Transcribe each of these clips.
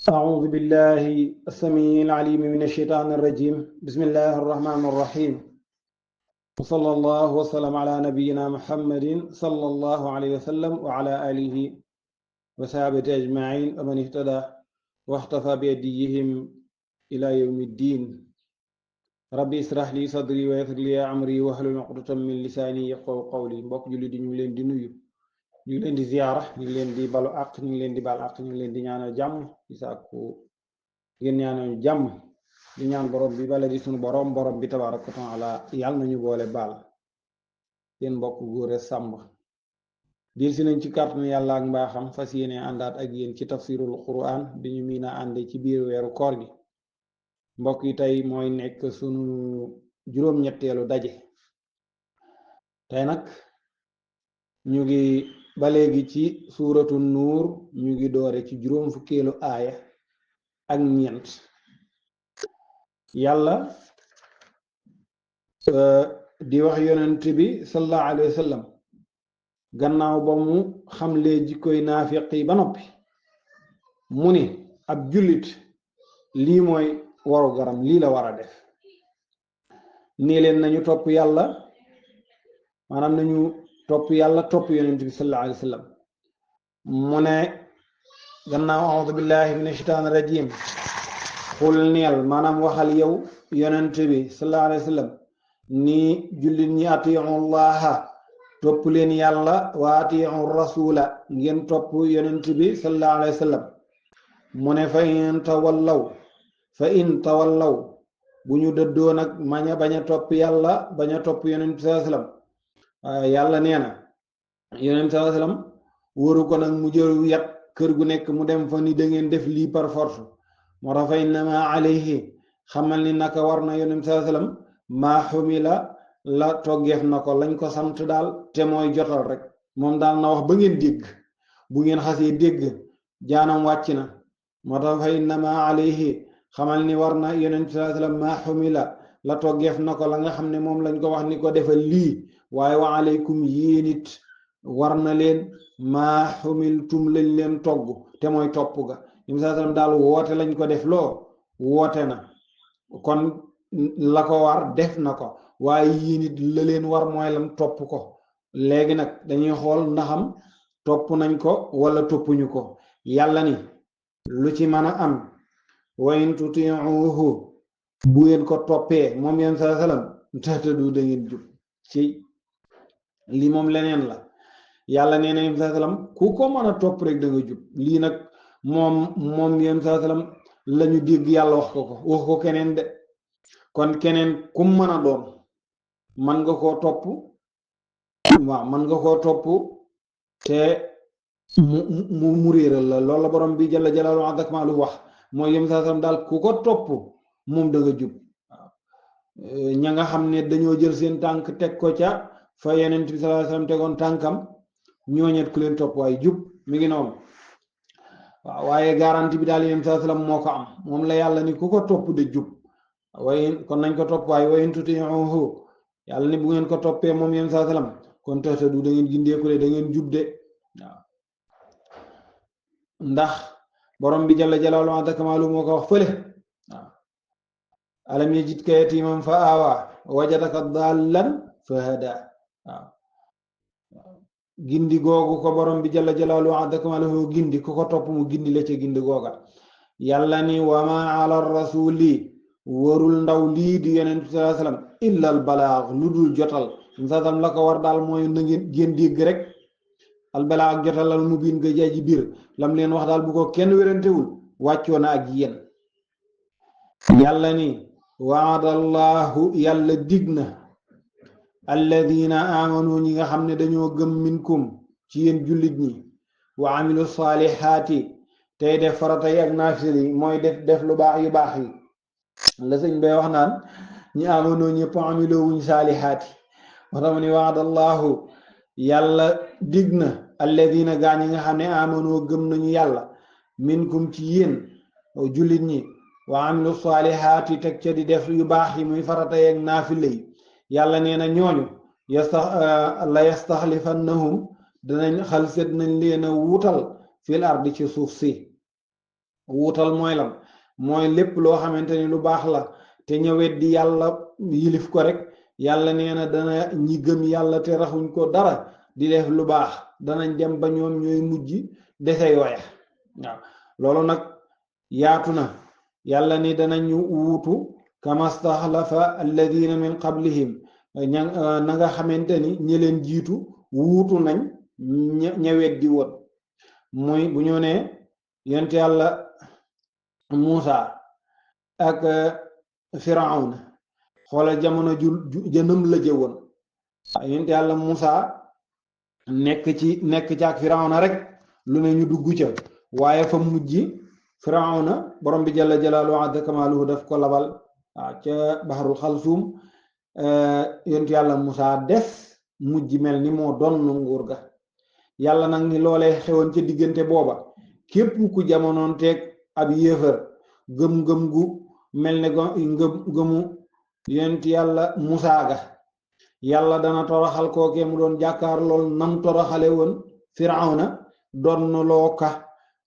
أعوذ بالله السميع العليم من الشيطان الرجيم. بسم الله الرحمن الرحيم، وصلى الله وسلم على نبينا محمد صلى الله عليه وسلم وعلى آله وصحبه أجمعين ومن اهتدى واختفى بهديهم إلى يوم الدين. ربي اشرح لي صدري ويسر لي أمري واحلل عقدة من لساني يفقهوا قولي. mbokk jullit yi ñu ngi leen di nuyu, ñu ngi leen di ziyaara, ñu ngi leen di balu àq, ñu ngi leen di bal àq, ñu ngi leen di ñaanal jàmm di sàkku ngeen ñaanal jàmm di ñaan borom bi bala di sunu borom bi tabaaraka wa taala yàlla nañu boole baal. seen mbokk Gora Samb dir si nañ ci kàttanu yàlla ak mbaaxam fas yéene àndaat ak yéen ci tafsirul quran bi ñu miin a ànde ci biir weeru koor gi. mbokk yi tey mooy nekk sunu juróom-ñetteelu daje. tey nag ñu ngi ba léegi ci suuratu nuur, ñu ngi doore ci juróom fukkeelu aaya ak ñeent. yàlla di wax yonent bi sallallahu alayhi wa sallam gannaaw ba mu xamlee jikkoy naafiq yi ba noppi mu ni ab jullit lii mooy waru garam, lii la war a def. nii leen nañu topp yàlla, maanaam nañu topp yàlla topp yonent bi sallallahu alayhi wa sallam. mu ne gannaaw a'uudu billahi min ashaytaani rajim, xul neel, maanaam waxal yow yonent bi sallallahu alayhi wa sallam ni jullit ñi atii'u llaha, topp leen yàlla, wa atii'u rasula, ngeen topp yonent bi sallallahu alayhi wa sallam. mu ne fa in tawallaw bu ñu dëddoo nag bañ a topp yàlla, bañ a topp yonent bi sallallahu alayhi wa sallam. yàlla nee na yonent bi sallallahu alayhi wa sallam waru ko nag mu jël yat kër gu nekk mu dem fa ni da ngeen def lii par force. moo tax fa innama alayhi, xamal ni naka war na yonent bi sallallahu alayhi wa sallam maa xumila, la toggeef na ko lañ ko sant daal, te mooy jotal rek. moom daal na wax ba ngeen dégg, bu ngeen xasee dégg jaanam wàcc na. moo tax fa innama alayhi, xamal ni war na yonent bi sallallahu alayhi wa sallam maa xumila, la toggeef na ko la nga xam ne moom lañ ko wax ni ko defal lii. waaye wa alaykum yéen it war na leen maa xumiltum lañ leen togg, te mooy topp ga. yonent bi sallallahu alayhi wa sallam daal woote lañ ko def loo, woote na, kon la ko war def na ko. waaye yéen it la leen war mooy lan, topp ko. léegi nag dañuy xool ndaxam topp nañ ko wala toppuñu ko. yàlla ni lu ci mën a am, wa in tuti'uhu, bu ngeen ko toppee moom yonent sallallahu alayhi wa sallam tahtadu, da ngeen jub. ci lii moom leneen la. yàlla nee na yonent sallallahu alayhi wa sallam ku ko mën a topp rek da nga jub. lii nag moom yonent sallallahu alayhi wa sallam la ñu dégg yàlla wax ko keneen de. kon keneen kum mën a doon man nga koo topp, waaw man nga koo topp te mu réeral la. loolu la borom bi jalla jalaaluhu azza kamaaluhu wax, mooy yonent sallallahu alayhi wa sallam daal ku ko topp moom da nga jub. waaw ña nga xam ne dañoo jël seen tànk teg ko ca fa yonent bi sallallahu alayhi wa sallam tegoon tànkam, ñooñet ku leen topp waaye jub mi ngi noonu. waaw waaye garanti bi daal yonent sallallahu alayhi wa sallam moo ko am, moom la yàlla ni ku ko topp de jub. waaye kon nañ ko topp. waaye wa in tuti'uhu, yàlla ni bu ngeen ko toppee moom yonent sallallahu alayhi wa sallam kon tahtadu, da ngeen gindeeku de, da ngeen jub de. waaw ndax borom bi jalla jalaaluhu azza kamaaluhu moo ko wax fële. waaw alam yajidka yatiiman fa aawaa wa wajadaka daallan fa hadaa. waaw gindi googu ko borom bi jalla jalaaluhu azza kamaaluhu gindi ku ko topp mu gindi la ca gindi googa. yàlla ni wa maa ala rasuli, warul ndaw lii di yonent bi sallallahu alayhi wa sallam illa al balaag, lu dul jotal. sallam la ko war daal mooy na ngeen dégg rek. al balaag jotal al mubiin ga jaaji biir, lam leen wax daal bu ko kenn wérantewul wàccoo na ak yéen. yàlla ni waadallahu, yàlla dig na alladina amanu, ñi nga xam ne dañoo gëm minkum ci yéen jullit ñi, wa amilu saalihaati, tey def farata yi ak naafil yi, mooy def lu baax yu baax yi. la sëñ bay wax naan ñi amanoo ñëpp amiloo wuñ saalihaati. wax dama ni waadallahu, yàlla dig na alladina gaa ñi nga xam ne amanoo gëm nañu yàlla, minkum ci yéen jullit ñi, wa amilu saalihaati, teg ca di def yu baax yi muy farata yi ak naafil yi. yàlla nee na ñooñu la yastaxlifannahum, danañ xalset nañ leen a wuutal fil ardi ci suuf si. wuutal mooy lan mooy lépp loo xamante ni lu baax la te ñëwet di yàlla yilif ko rek yàlla nee na dana ñi gëm yàlla te raxuñ ko dara di def lu baax danañ dem ba ñoom ñooy mujj dese yooya waaw loolu nag yaatu na yàlla ni danañu wuutu kama staxlafa alladina min qablihim na nga xamante ni ñi leen jiitu wuutu nañ ñëwet di woon muy bu ñu ne yonent yàlla Muusa ak Firawna xoolal jamono jënëm la jëwoon yonent yàlla Muusa nekk ci ak Firawna rek lu ne ñu dugg ca waaye fa mujj Firawna borom bi jalla jalaaluhu wa azza kamaaluhu daf ko labal ca baxarul xalsuum yonent yàlla Muusa des mujj mel ni moo doon nguur ga yàlla nag ni loolee xewoon ca diggante booba képp ku jamonoon teeg ab yéefar gëm-gëm gu mel ne gëmu yonent yàlla Muusa ga yàlla dana toroxal kookee mu doon jàkkaar lool nam toroxale woon Firawna donn loo ka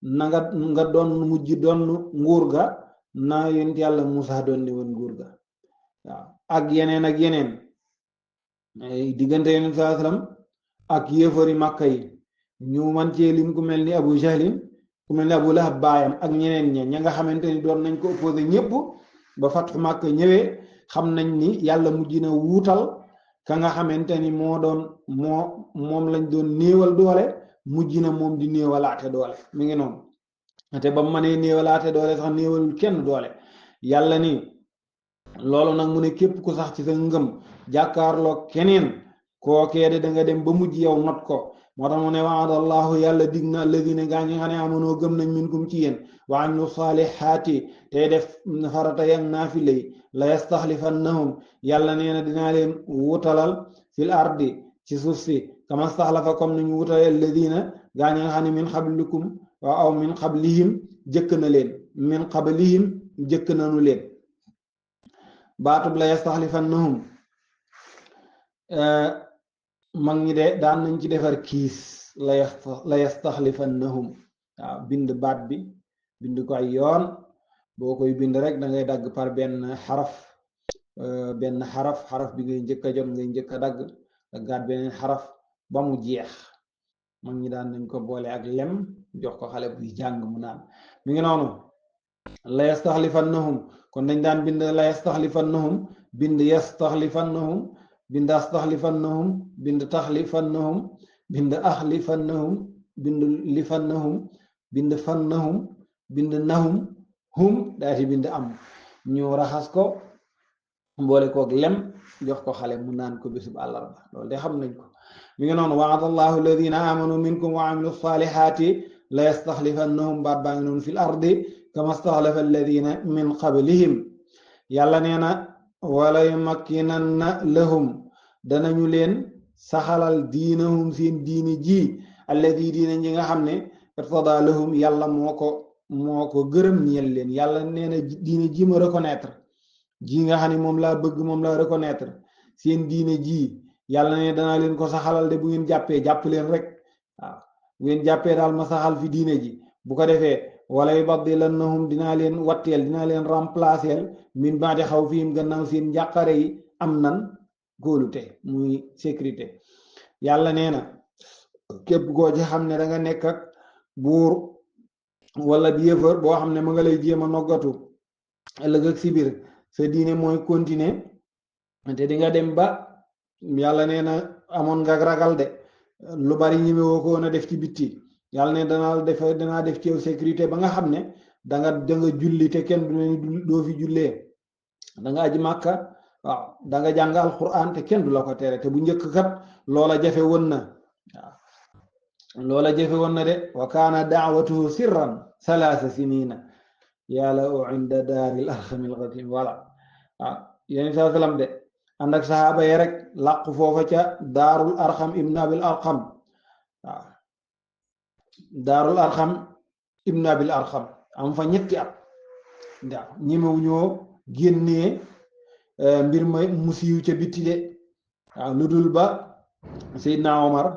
na nga doon mujj doon nguur ga na yonent yàlla Muusa doon ne woon nguur ga waaw ak yeneen diggante yonent sallallahu alayhi wasallam ak yéefari Màkka yi ñu man cee lim ku mel ni Abu Jahlin ku mel ni Abu Lahab baayam ak ñeneen ña nga xamante ni doon nañ ko opposé ñëpp ba fatxu Màkka ñëwee xam nañ ni yàlla mujj na wuutal ka nga xamante ni moom lañ doon néewal doole mujj na moom di néewalaate doole mi ngi noonu te ba mu mënee néewalaate doole sax néewalul kenn doole yàlla ni loolu nag mu ne képp ku sax ci sa ngëm jàkkaarloo keneen kookee de da nga dem ba mujj yow not ko moo tax mu ne waadallahu yàlla dig na alladina gaa ñi nga xam ne amonoo gëm nañ minkum ci yéen wa amilu saalihaati tey def farata yak naafile yi la yastaxlifannahum yàlla nee na dinaa leen wutalal fil ardi ci suuf si kama staxlafa comme nañu wutale alladina gaa ñi nga xam ne min qablikum aw min qablihim jëkk na leen min qablihim jëkk nanu leen baatub la yastaxlifannahum mag ñi de daan nañ ci defar kiis la yastaxlifannahum waaw bind baat bi bind ko ay yoon boo koy bind rek da ngay dagg par benn xaraf bi ngay njëkk a jot ngay njëkk a daggaat beneen xaraf ba mu jeex mag ñi daan nañ ko boole ak lem jox ko xale buy jàng mu naan mi ngi noonu la yastaxlifannahum kon dañ daan bind la yastaxlifannahum bind yastaxlifannahum bind astaxlifannahum bind taxlifannahum bind axlifannahum bind lifannahum bind fannahum bind nahum hum daati bind am ñu raxas ko boole koog lem jox ko xale mu naan ko bésub àllarba loolu de xam nañ ko mi ngi noonu waadallahu alladina amanu minkum wa amilu salihati la yastaxlifannahum baat baa ngi noonu fil ardi kama staxlafa alladina min qablihim yàlla nee na wala yumakkinanna lahum danañu leen saxalal diinahum seen diine ji alladi diine ñi nga xam ne irtada lahum yàlla moo ko gërëm ñeel leen yàlla nee na diine ji ma reconnaître ji nga xam ne moom laa bëgg moom laa reconnaître seen diine ji yàlla ne danaa leen ko saxalal de bu ngeen jàpp leen rek waaw bu ngeen jàppee daal ma saxal fi diine ji bu ko defee wala yubaddilannahum dinaa leen watteel dinaa leen remplacer min baadi xawfihim gannaaw seen njàqare yi am nan góolute muy sécurité yàlla nee na képp koo ci xam ne da nga nekk ak buur wala bi yëfër boo xam ne ma nga lay jéem a noggatu ëllëg ak si biir sa diine mooy continuer te di nga dem ba yàlla nee na amoon nga ragal de lu bari ñi woo ko na def ci bitti yàlla ne danaa def ci sécurité ba nga xam ne danga julli te kenn du ne doo fi jullee da nga aji màkka waaw da nga jàng alquran te kenn du la ko tere te bu njëkk kat loola jafe woon na de wa kaana daawatuhu sirran salaasa sinina yàlla o inda daaril arxamil xatim voilà waaw yéen saa salaam de ànd ak saxaaba yi rek làqu foofa ca daarul arxam ibn abil arxam waaw daarul arxam ibn abil arxam am fa ñetti at waaw ñemewu ñoo génnee mbir ma mu siiw ca bitti de waaw lu dul ba Seydina Omar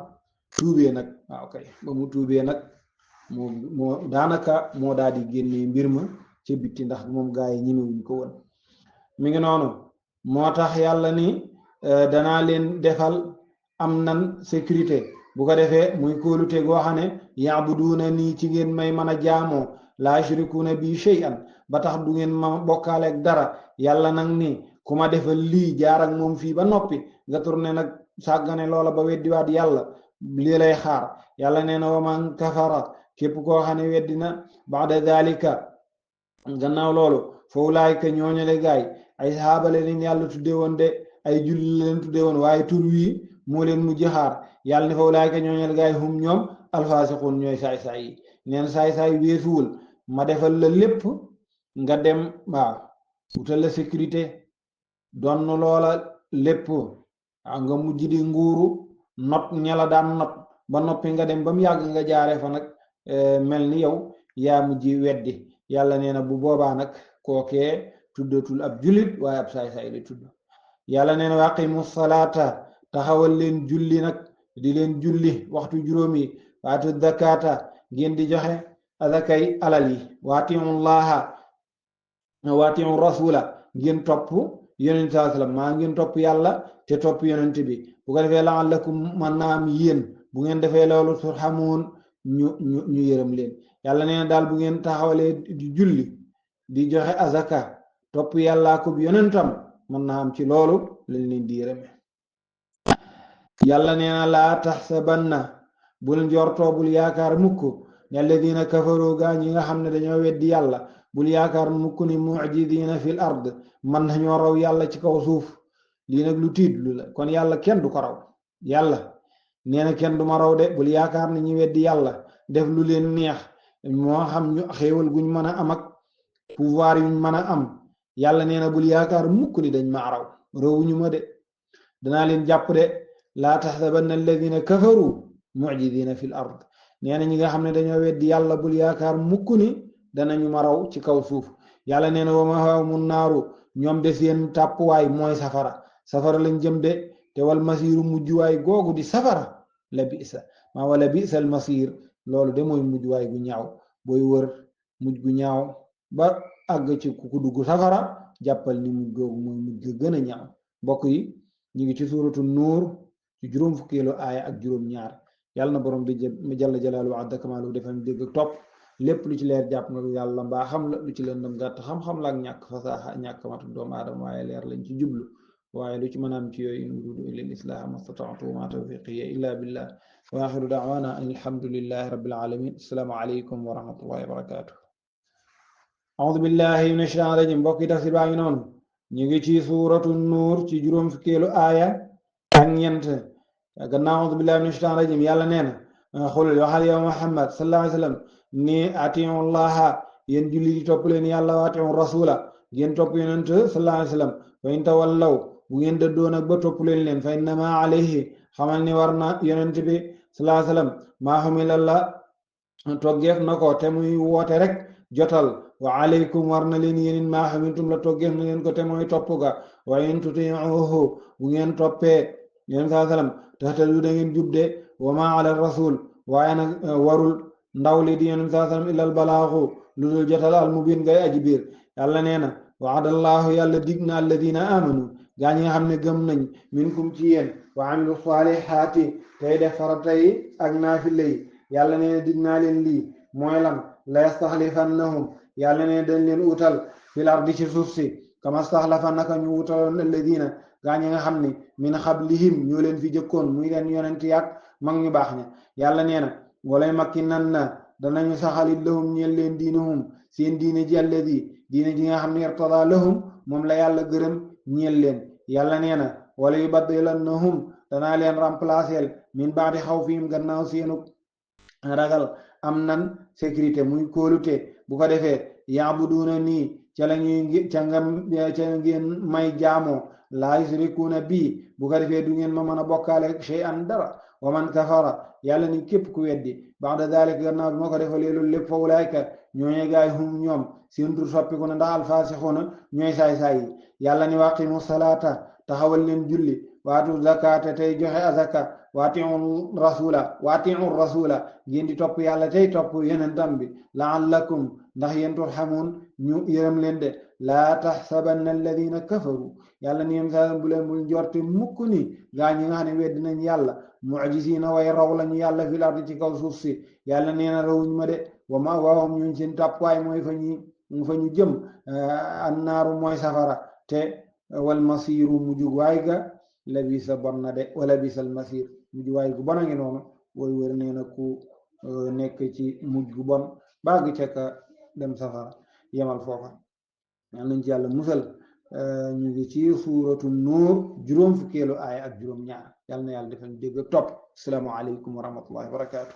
tuubee nag waaw kay ba mu tuubee nag moo daanaka moo daal di génnee mbir ma ca bitti ndax moom gaa yi ñemewuñ ko woon mi ngi noonu moo tax yàlla ni danaa leen defal am nan sécurité bu ko defee muy kóolute goo xam ne yaabuduuna nii ci ngeen may mën a jaamoo laa yushrikuuna bi shay'an ba tax du ngeen ma bokkaaleeg dara yàlla nag ni ku ma defal lii jaar ak moom fii ba noppi nga tourné nag sàggane loola ba weddiwaat yàlla lii lay xaar yàlla nee na wa man kafara képp koo xam ne weddina baada dalika gannaaw loolu fa ulaayka ñooñale gaay ay saxaabale leen yàlla tudde woon de ay julli leen tudde woon waaye tur wii moo leen mujj xaar yàlla ne fa ulaayka ñooñale gaay hum ñoom alfaasiquun ñooy saay-saay yi neen saay-saay weesuwul ma defal la lépp nga dem waaw wutal la sécurité donn loola lépp nga mujj di nguuru not ñala daan not ba noppi nga dem ba mu yàgg nga jaare fa nag mel ni yow yaa mujj weddi yàlla nee na bu boobaa nag kookee tuddatul ab jullit waaye ab saay-saay li tudd yàlla nee na waqimu salaata taxawal leen julli nag di leen julli waxtu juróom yi waatu zakata ngeen di joxe azakay alal yi waati'u rasula ngeen topp yonent saa sallam maa ngeen topp yàlla te topp yonent bi bu ko defee la'allakum man naa am yéen bu ngeen defee loolu turhamuun ñu yërëm leen yàlla nee na daal bu ngeen taxawalee di julli di joxe azaka topp yàllaa ko bi yonentam mën naa am ci loolu lañ leen di yërëme yàlla nee na laa taxsabanna bul njortoo bul yaakaar mukk ne alladina kafaroo gaa ñi nga xam ne dañoo weddi yàlla bul yaakaar mukk ni mu'jizina fil ard man nañoo raw yàlla ci kaw suuf lii nag lu tiit lu la kon yàlla kenn du ko raw yàlla nee na kenn du ma raw de bul yaakaar ne ñu weddi yàlla def lu leen neex moo xam ñu xéewal guñ mën a am ak pouvoir yuñ mën a am yàlla nee na bul yaakaar mukk ni dañ ma raw rawuñu ma de danaa leen jàpp de laa taxsabanna alladina kafaru mu'jizina fil ard nee na ñi nga xam ne dañoo weddi yàlla bul yaakaar mukk ni danañu ma raw ci kaw suuf yàlla nee na wa ma'waahumun naaru ñoom de seen tàppuwaay mooy safara lañ jëm de te wal masiiru mujjuwaay googu di safara la bisa maa wala bisal masiir loolu de mooy mujjuwaay gu ñaaw booy wër mujj gu ñaaw ba àgg ci ku dugg safara jàppal ni mujj googu mooy mujj ga gën a ñaaw mbokk yi ñu ngi ci suuratu nuur ci juróom fukkeelu aaya ak juróom ñaar yàlla na borom bi jalla jalaalu wa azza kamaalu defal ñu dégg topp lépp lu ci leer jàpp na lu yàlla mbaa xam la lu ci lëndëm gàtt xam-xam la ak ñàkk fasaaxa ñàkk matu doomu aadama waaye leer lañ ci jublu waaye lu ci mën a am ci yooyu in uriidu illa al-islaaha mastata'tu wa ma tawfiqi illa billah wa axiru da'waana an alhamdulillahi rabbil alamin assalaamu aleykum wa rahmatullahi wa barakatuh a'uudu billahi mina shaytaani rajiim mbokk yi tafsir baa ngi noonu ñu ngi ci suuratu nuur ci juróom fukkeelu aaya ak ñeent gannaaw a'uudu billahi mina shaytaani rajiim yàlla nee na xul waxal yow Muhammad sallallahu alayhi wa sallam ni atii'u llaha yéen julli di topp leen yàlla wa atii'u rasula ngeen topp yonent sallallahu alayhi wa sallam fa in tawallaw bu ngeen dëddoo nag ba topp leen fa innama alayhi xamal ni war na yonent bi sallallahu alayhi wa sallam maa xumila la toggeef na ko te muy woote rek jotal wa alaykum war na leen yéen maa xumiltum la toggeef na leen ko te muy topp ga wa in tuti'uhu bu ngeen toppee yonent sallallahu alayhi wa sallam tahtadu da ngeen jubde wa ma ala rasul waaye nag warul ndaw li di yonent sallallahu alayhi wa sallam illal balaaxu lu dul jotal al mubin ngay aji biir yàlla nee na wa'adallahu yàlla dig na alladina amanu gaa ñi nga xam ne gëm nañ minkum ci yéen wa amilu saalihaati tey def farata yi ak naafile yi yàlla nee na dig naa leen lii mooy lan la yastaxlifannahum yàlla nee dañ leen utal fil ardi ci suuf si kama staxlafa naka ñu utaloon alladina gaa ñi nga xam ne min xablihim ñoo leen fi jëkkoon muy leen yonent yaak mag ñu baax ña yàlla nee na walay makkinanna danañu saxalit lahum ñeel leen diinuhum seen diine ji alladi diine ji nga xam ne irtada lahum moom la yàlla gërëm ñeel leen yàlla nee na wala yubaddilannahum danaa leen remplacer min baadi xawfihim gannaaw seenu ragal am nan sécurité muy kóolute bu ko defee yaabuduuna nii ca la ñuy ca ngeen may jaamoo laa yusrikuuna bii bu ko defee du ngeen ma mën a bokkaale shay'an dara wa man kafara yàlla ni képp ku weddi ba'da daalika gannaaw bi ma ko defalee loolu lépp fa ulaayka ñooñu gaay hum ñoom seen tur soppiku na ndax alfaasixuuna ñooy saay-saay yi yàlla ni waqimu salaata taxawal leen julli waatu zakata tey joxe azaka waati'u rasula ngeen di topp yàlla tey topp yonentam bi la'allakum ndax yéen turhamun ñu yërëm leen de laa taxsabanna alladina kafaru yàlla ni yem sa bu leen bul njorte mukk ni gaa ñi nga xam ne weddi nañ yàlla mu'jizina way raw lañu yàlla fil ardi ci kaw suuf si yàlla nee na rawuñ ma de wa ma'waahum ñun seen tàppuwaay mooy fa ñu jëm annaaru mooy safara te wal masiru mujug waay ga labisa bon na de wala bisal masir mujug waay gu bon a ngi noonu wooy wër nee na ku nekk ci mujj gu bon baag ca ka dem safara yemal foofa yal nañ ci yàlla musal ñu ngi ci suuratu nuur juróom fukkeelu aaya ak juróom ñaar yal na yàlla defal dégg ak topp assalaamu aleykum wa rahmatullahi wa barakaatu